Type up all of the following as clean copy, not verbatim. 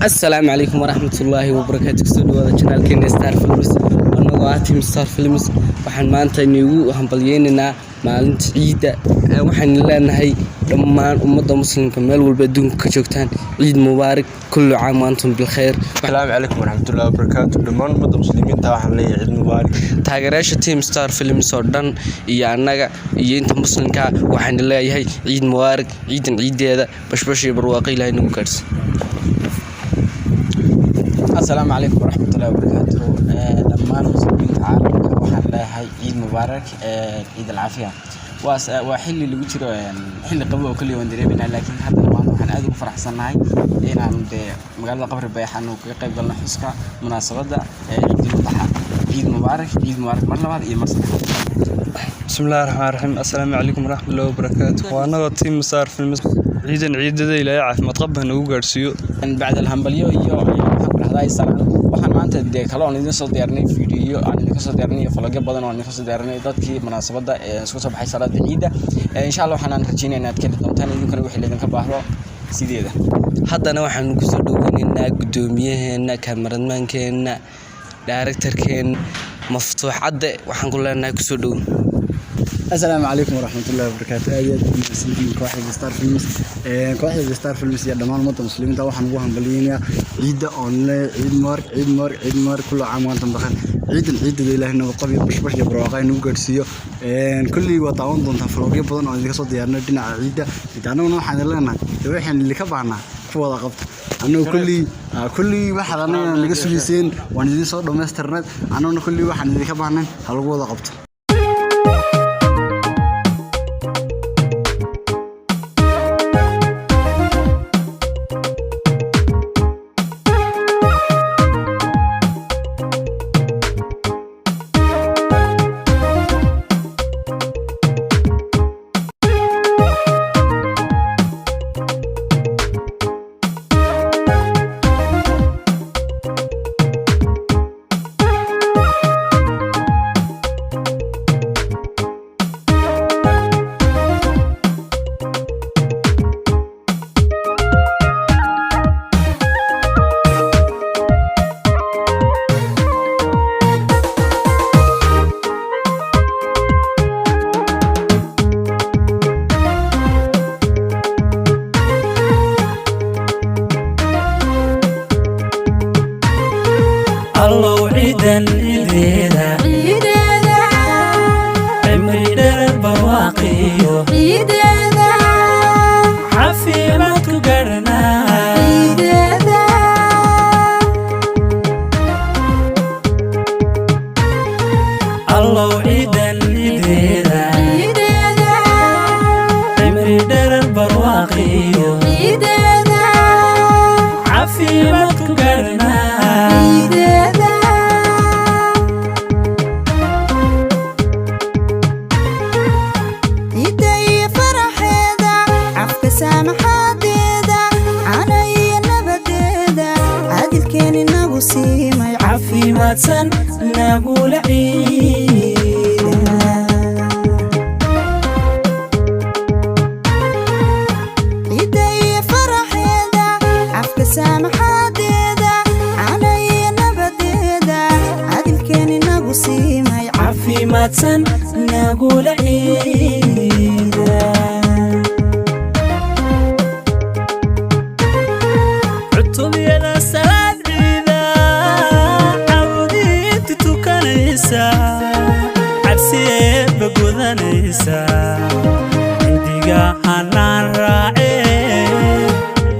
Asalaamu calaykum waraxmatullaahi wabarakaatu. Kusoo dhawaada channelkeena Star Films. Anagoo ah team Star Films, waxaan maanta inigu hambalyeynaynaa maalinta ciidda. Waxaan leenahay dhammaan ummadda muslimka meel walba adduunka ka joogtaan, ciid mubaarak, kullu caam wa antum bilkhayr. Asalaamu calaykum waraxmatullaahi wabarakaatu. Dhammaan ummadda muslimiinta waxaan leeyahay ciid mubaarak. Taageerayaasha team Star Films oo dhan iyo annaga iyo inta muslimka waxaan leeyahay ciid mubaarak. Ciidan ciideeda bashbash iyo barwaaqo Ilaahay nagu gaadhsiiyo. Asalaamu calaykum waraxmatullahi wabarakaatu. Dhammaan muslimiinta caalamka waxaan leeyahay ciid mubaarak, ciid alcaafiya. Waa xilli lagu jiro xilli qabow oo kaliya waan dareemaynaa, laakiin haddana maanta waxaan aad ugu faraxsannahay inaan dee magaalada Qabri Bayax aanu kaga qayb galno xuska munaasabadda Ciidul Adxa. Ciid mubaarak, ciid mubaarak mar labaad iyo mar saddexaad. Bismillahi raxmaan raxiim. Assalaamu calaykum waraxmatullahi wabarakaatu. Waa anagoo team Star Films. Ciidan ciidada Ilaahay caafimaad qab ha nagu gaadhsiiyo. Bacd alhambalyo iyo waxaan ku dhahdaa salaan, waxaan maanta dee kale oon idin soo diyaarinay fiidiyo aan idinka soo diyaarinay iyo vlogyo badan oo idinka soo diyaarinay dadkii munaasabadda ee isku soo baxay salaada ciidda. Insha Allah waxaan rajeynaya inaad ka heli doontaan idinkuna wixii laydinka baahdo sideeda. Haddana waxaanu kusoo dhaweynaynaa guddoomiyaheena, kaamaradmaankeena, directorkeena Maftuux Cadde. Waxaan ku leenahay kusoo dhow. Asalaamu calaykum waraxmatullahi wabarakaatu. Aad iyo aad u mahadsantihiin kooxda Star Films. Kooxda Star Films iyo dhammaan ummadda muslimiinta waxaan ugu hambaliyeynayaa ciidda oon leeyahay ciid mubaarak, ciid mubaarak, ciid mubaarak, kullu caam wa antum bikhayr. Ciidan ciidada Ilaahay nabad qab iyo bashbash iyo barwaaqo ay nagu gaadhsiiyo. Kulley waa daawan doontaa vlogyo badan oo idinka soo diyaarinay dhinaca ciidda. Annaguna waxaan idin leenahay dee waxaan idinka baahnaa ku wada qabta. Annagu kulley waxaad annaga naga sugayseen waan idin soo dhammaystirnay. Annaguna kulley waxaan idinka baahnayn ha lagu wada qabto. Allow ciidan ciideeda cimri dherer barwaaqiyo caafimaad ku garanaa. Allow ciidan ciideeda cimri dherer barwaaqiyo caafimaad ku garanaa. Ciidda iyo faraxeeda, cafka saamaxaadeeda, cana iyo nabadeeda, caadilkeen inagu siimay. Caafimaadsan nagula ciida. Ciidda iyo faraxeeda, cafka saamaxaadeeda, cana iyo nabadeeda, caadilkeen inagu siimay. Caafimaadsan nagula ciida. Cutubiyada salaad ciida cawdiinta tukanaysa, cabsiyeedba gudanaysa, cindiga hanaan raacee.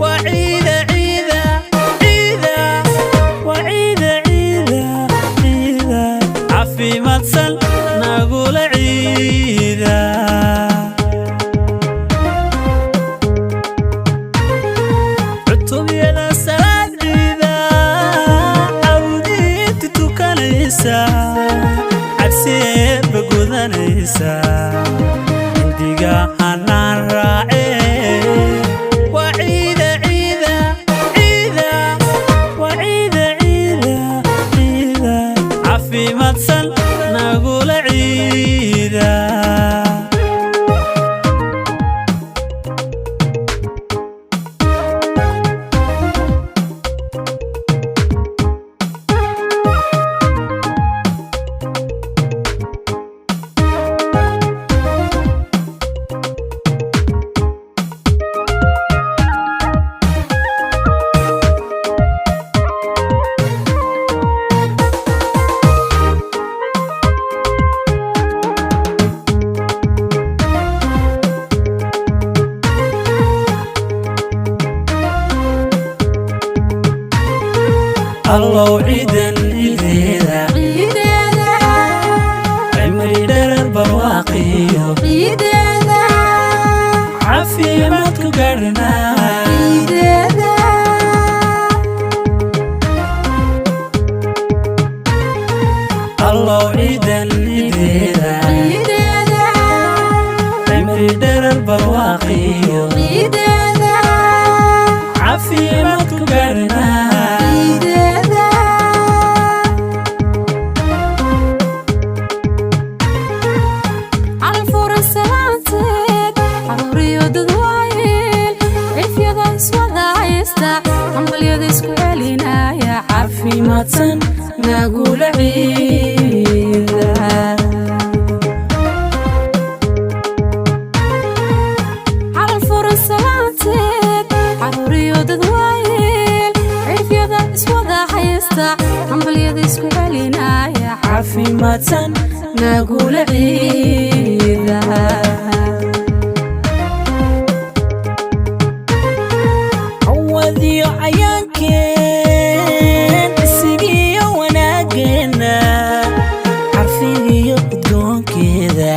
Waa ciida, ciida, ciida, waa ciida, ciida, ciida, caafimaadsan nagula ciida. Allow ciidan ciideeda, cimri dherer barwaaqiyo caafimaad ku gaadhnaa. Allow ciidan ciideeda, cimri dherer barwaaqiyo caafimaad ku gaadhnaa. Calfuran salaanteed, caruuriyo dadwaayeel, cilfyada iswada haysta, hambalyada isku celinaya, Caafimaadsan nagula ciida. Calfuran salaanteed, caruuriyo dadwaayeel, cilfyada iswada haysta, hambalyada isku celinaya, Caafimaadsan nagula ciida. Cawadiyo cayaankeen, isigiyo wanaageenna, carfigiyo udgoonkeeda,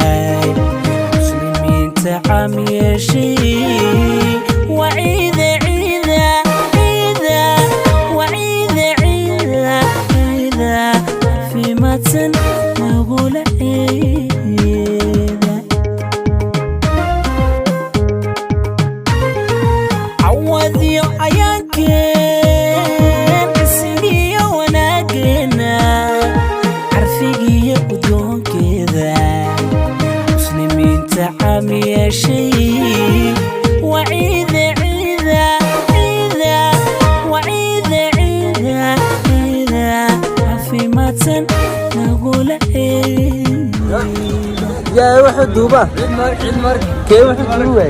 muslimiinta caam yeeshay. Waa ciida, ciida, ciida, waa ciida, ciida, ciida, caafimaadsan nagula ciida. Cawadiyo cayaankeen, isigiyo wanaageenna, carfigiyo udgoonkeeda, muslimiinta caam yeeshay. Waa ciida, ciida, ciida, waa ciida, ciida, ciida, caafimaadsan nagula ciida. Yaa wuxuu duubaa kee wuxuu duubay.